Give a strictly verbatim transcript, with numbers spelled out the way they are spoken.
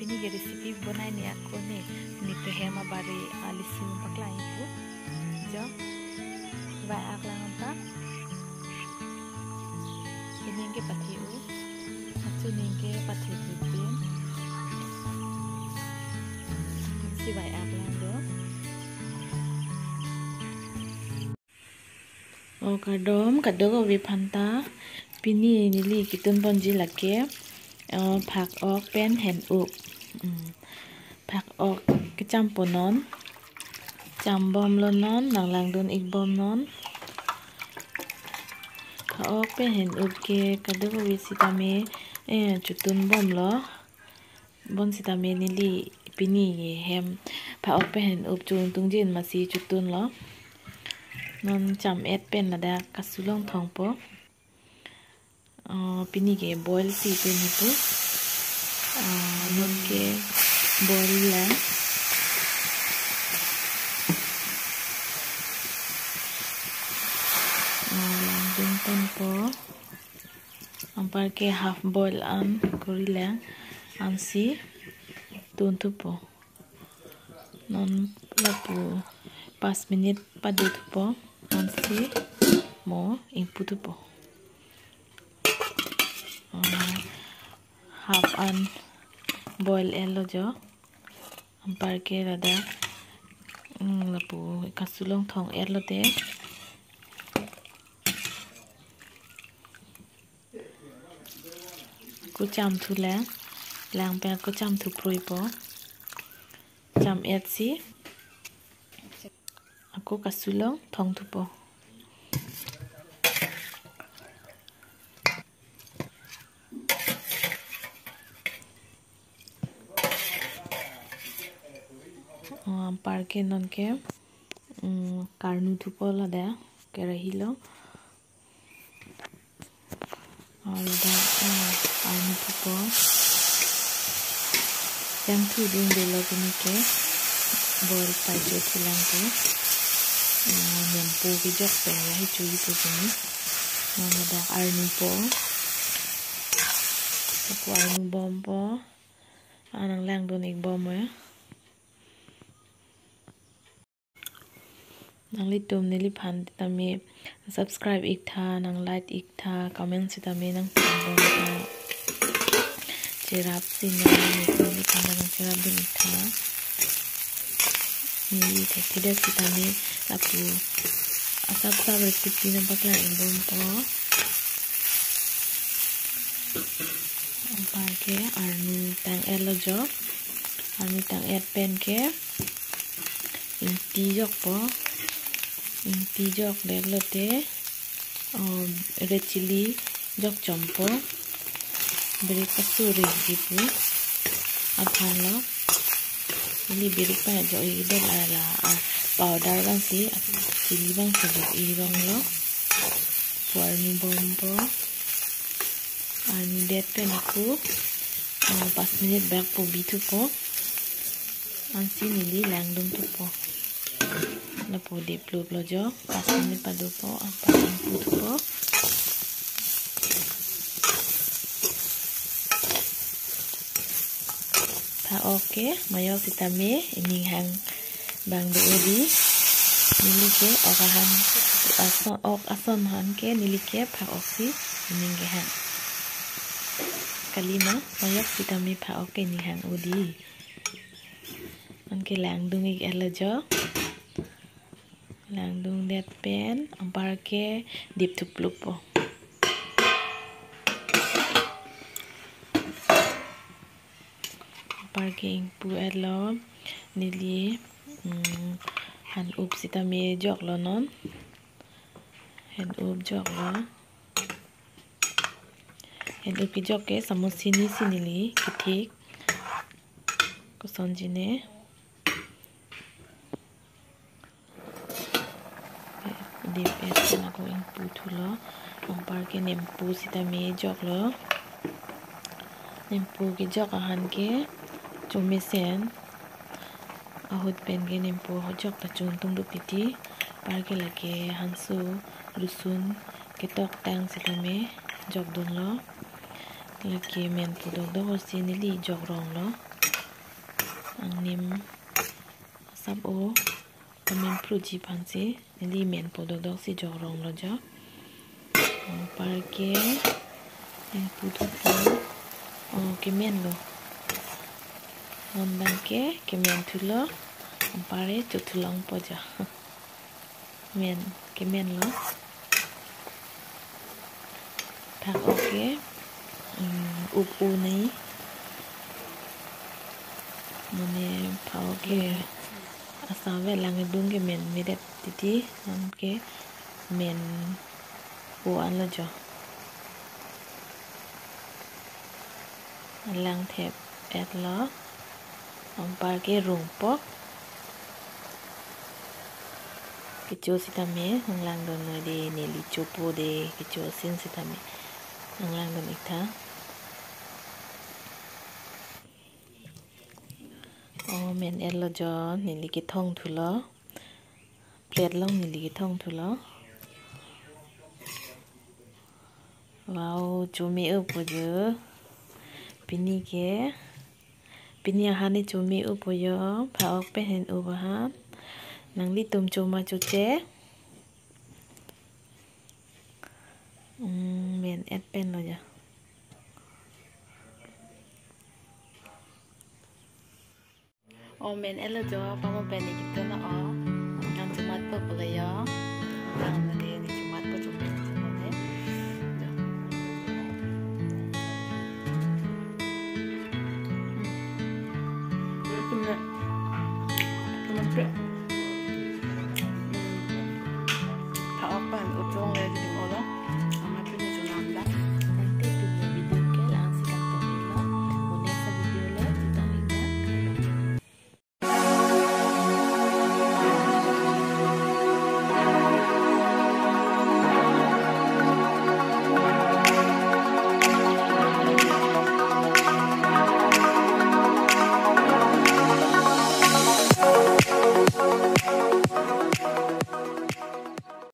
Pini ke recipe bonai ne ako ne, ne pehem abari alisi paklang ipu. Jo, vai-ak lang anta. Ining ke pathe-o, achu ning ke pathe thupin. Si vai-ak lang do. O kardom, kadokave aphanta. Pini neli ketun ponji lake, eh, phak-ok pen hen-up. Hmm. Phak-ok kecham po non. Cham bomlo non, nang langdun ik bom non. Phak-ok pen hen-up ke kadokave sitame, eh, chotun bomlo. Bonsitame neli pini ke hem phak-ok pen hen-up chotungji amatsi chotunlo. Non cham-et pen ladak kasu along thongpo. Ah, pini ke boil si pen ipu. Ah, non ke boil lang. Ah, langdun ponpo. Anparke half boil an kori lang, ansi tun thupo. Non lapu pas minute pado thupo, ansi mo ingpu thupo. Ah, half an boil etlo jo. Anparke ladak, mm, lapu kasu along thong-etlo te. Ako cham thu lang, lang pen ako cham thu proipo. Cham-et si ako kasu along thong thupo. Oh, anparke non ke, mm, karnu thupo ladak kerahi along. Ladak, ah, arni thupo. Jang thu ding dolo pini ke. Boil pajo thu lang ke. Ah, nempo kejok pen ya hi chui po pini. Ladak arnu po. Ako arnu bompo. Ah, nang langdun ik bom ya. Nanglitum neliphan tame subscribe ik tha, nang like ik tha, comment sitame nang pon bom tha. Cherap si nang neliphan nang cherap dun ik tha. Neli thekthedet sitame lapu asap sap recipe nang paklang ik bompo. Anparke arnu tang-etlo jo. Arnu tang-et pen ke ingti jokpo. Ingti jokdet lote, um, red chilli jok chompo. Birik pasu ri ji pu aphan lo. Ili birik pajok-ikdet, la, la, ah, powder abang si, ah, chilli abang si jok-ik rong lo. Ako arnu bompo. Arnu det pen ako, ah, pas minute bak po bi thupo. Ansi neli langdun thupo. Lapu dip luplo jo, pas minute padopo, anparke ingpu thupo. Phak-ok ke majok sitame ining hang abang do-o dei. Neli ke ok ahan, ason, ok ason ahan ke neli ke phak-ok si ining kehang. Kalima majok sitame phak-ok ke ining hang-o dei. Anke langdun ik-etlo jo. Langdundet pen anparke dip thuplupo. Anparke ingpu-etlo. Neli, mm, hen-up sitame joklo non. Hen-up joklo. Hen-up kejok ke samus hini si neli kethik. Kosonji ne. Dip-et pen ako ingpu thulo. Anparke nempo sitame joklo. Nempo kejok ahan ke chomesen ahut pen ke nempo ahut jok ta chuntung do piti. Anparke lake hanso, lusun, ketoktang sitame jokdunlo. Lake menpo dokdok si neli jok ronglo. Angnim asap o, angnim pruji aphansi, neli men po dokdok si jok rong lo jo. Anparke nangpu thupo. O, kemen lo. Non abangke kemen thulo. Anpar-e cho thulongpo jo. Men, kemen lo. Phak-ok ke, mm, up unai. Mane phak-ok ke. Asa ve lang edung ke men medet titi, non ke men po an lo jo. Lang thep-et lo. Anparke rungpo. Kecho sitame nanglangdun noi de, neli chopo de, kecho asin sitame nanglangdun ik tha. O, men-et lo jo, neli kethong thulo. Plate along neli kethong thulo. Wow, chome-o po jo. Pini ke, pini ahan ne chome-o po jo. Phak-ok pen hen-o ahan. Nanglitum choma choche. Mm, men-et pen lo jo. O, men-et lo jo, pamo pen ikitun o. Nang chomatpo pulo jo. Nang